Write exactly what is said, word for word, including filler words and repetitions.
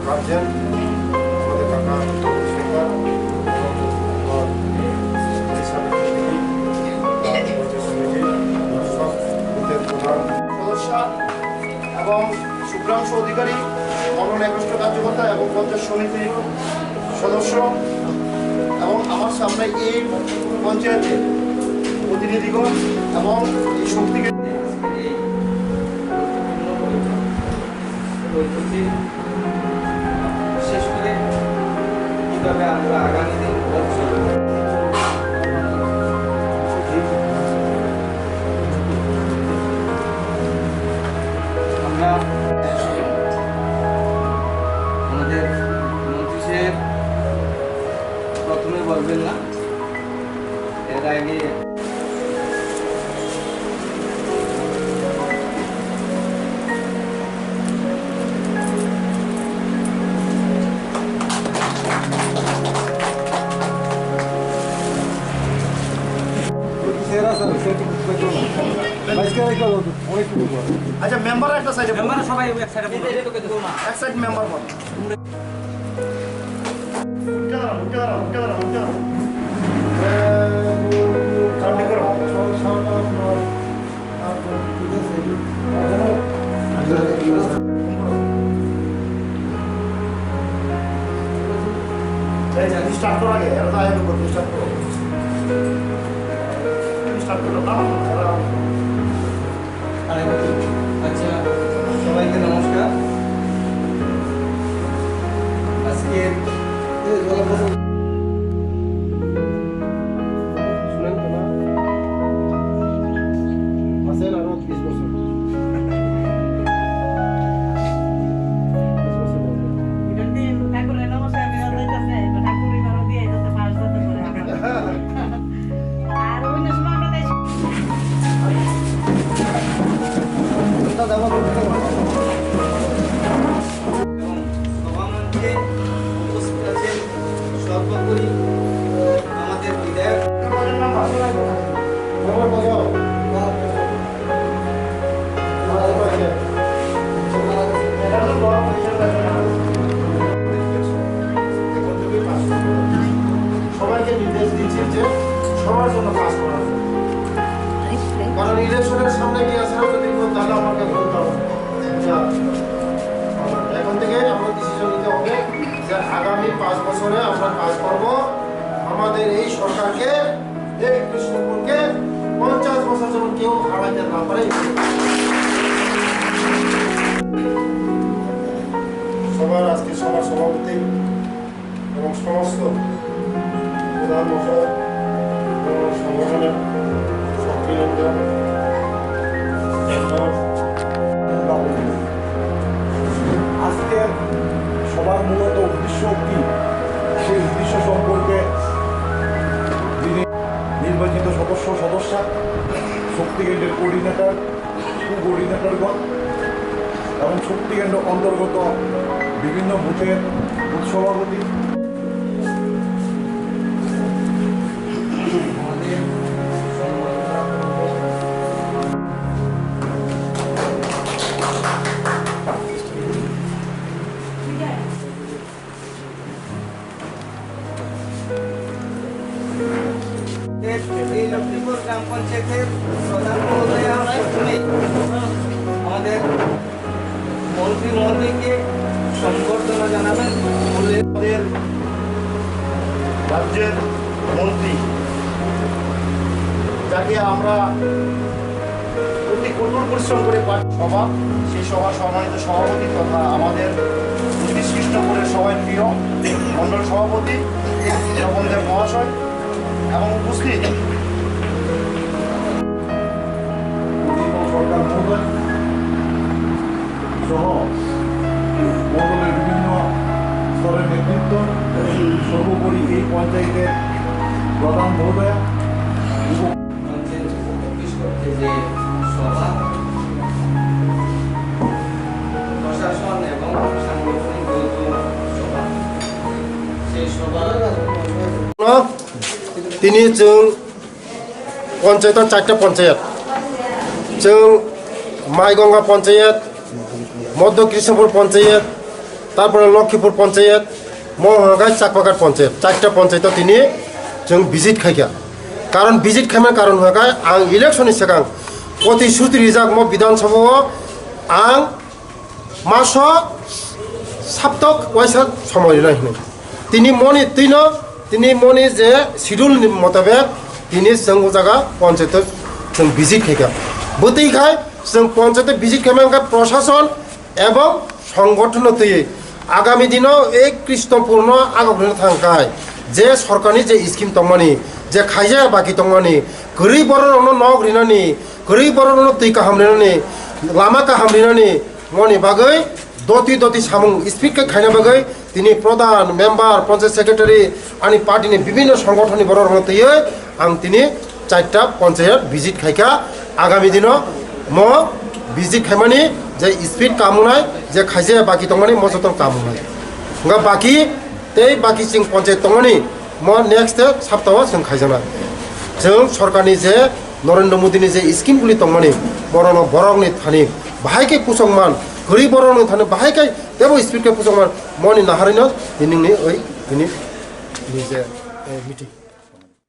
গার্জিয়ান, আমাদের কাকা, সরকার, আমার পরিষদ কমিটি, পঞ্চায়েত সমিতি, সব বুথের প্রধান, সদস্য এবং শুভ্রাংশু অধিকারী, মণ্ডল একনিষ্ঠ কার্যকর্তা এবং পঞ্চায়েত সমিতির সদস্য এবং আমার সামনে এই পঞ্চায়েতের প্রতিনিধিগণ এবং এই শক্তিকে শেষ করে কিভাবে আমরা আগামী দিন ভবিষ্যতে আমরা আমাদের মন্ত্রী সাহেব প্রথমে বলবেন না, এর আগে আচ্ছা, মেম্বার একটা সাইডে, মেম্বার সবাই এক সাইডে, এক সাইড মেম্বার বল। এই যে, start করা আগে, এরা তো আগে করবে, start করো। Start করো, দাঁড়াও, দাঁড়াও। আচ্ছা, সবাইকে নমস্কার। আজকে শুনেন তো না? আছেন আরো বিশ বছর। বিশ বছর বয়স। এটা দিন ঠাকুরের নমস্কার, বিরাট হইতাছে, ঠাকুরই বারো দিয়ে যাতে পাঁচ বছর করে আমার। আর অন্য সময় আমরা তাই এবং সভামঞ্চে উপস্থিত আছেন সর্বোপরি আমাদের বিধায়ক। সবাইকে নির্দেশ দিচ্ছি যে সবার জন্য কাজ করার জন্য। কারণ ইলেকশনের সামনে গিয়ে আসলে যদি কোনো দাদা আমাকে বলতে হবে। এখন থেকে আমরা ডিসিশন নিতে হবে যে আগামী পাঁচ বছরে আমরা কাজ করব। আমাদের এই সরকারকে, এই কৃষ্ণপুরকে পঞ্চাশ বছর যেন কেউ হারাইতে না পারে। সবার আজকে সভার সভাপতি এবং সমস্ত প্রধান মশাই এবং সংগঠনের সক্রিয় লোকজন, আজকের সভার মূলত উদ্দেশ্য কি, সেই উদ্দেশ্য সম্পর্কে যিনি নির্বাচিত সদস্য সদস্যা, শক্তি কেন্দ্রের কোঅর্ডিনেটর, কোঅর্ডিনেটরগণ এবং শক্তি কেন্দ্র অন্তর্গত বিভিন্ন বুথের বুথ সভাপতি, এই লক্ষ্মীপুর গ্রাম পঞ্চায়েতের প্রধান মহোদয়া প্রথমে আমাদের মন্ত্রী মহোদয়কে সম্বর্ধনা জানাবেন। আমাদের রাজ্যের মন্ত্রী, যাকে আমরা অতি কঠোর পরিশ্রম করে পাঠ সভা, সেই সভার সম্মানিত সভাপতি তথা আমাদের উনত্রিশ কৃষ্ণপুরের সবাই প্রিয় মণ্ডল সভাপতি স্বপন দেব মহাশয় এবং উপস্থিত উদীপ সরকার মহোদয় সহ মণ্ডলের বিভিন্ন স্তরের নেতৃত্ব, সর্বোপরি এই পঞ্চায়েতের প্রধান মহোদয়া, উপ- মঞ্চে উপস্থিত করতে যে Tini chwng panchayat, charta panchayat. Chwng Maigonga panchayat, Madhya Krishnapur panchayat, tarpore Lokhipur panchayat, mo hwnkhai Chakpaghat panchayat, charta panchayat tini chwng visit khaikha. Karon visit khaimani karon hwnkhai ang election ni swkang protishruti rijak mo Bidhan Sabha o ang maso saptok waisa somoi rinai hwnwi. Tini moni twino, tini moni je schedule ni motabek tini chwng o jaga panchayat o chwng visit khaikha. Bwtwi khai chwng panchayat o visit khaimani khe prosason ebong songothono twi agami dino ei Krishnapurno agok rwna thangkhai, je sorkarni je scheme tongmani, je khaijaya baki tongmani, kwrwi bororokno nok rinani, kwrwi bororokno twi kaham rinani, lama kaham rinani, moni bagwi doti doti samung speed khe khaina bagwi tini pradhan, member, panchayat secretary, ani party ni bibhinno songothono ni bororokno twiwi ang tini charta panchayat visit khaikha. Agami dino mo visit khaimani je speed kamungnai, je khaijaya baki tongmani mo jotono kamungnai. Hwnba baki tei baki chwng panchayat tongmani mo next saptao chwng khaijaknai. Chwng sorkarni je Narendra Modini je scheme guli tongmani, borokno borokni thani bahai khe kusongman, kwrwi borokni thani bahai khe tebo speed khe kusongman, moni naharino tini nini oi tini nije, eh, meeting.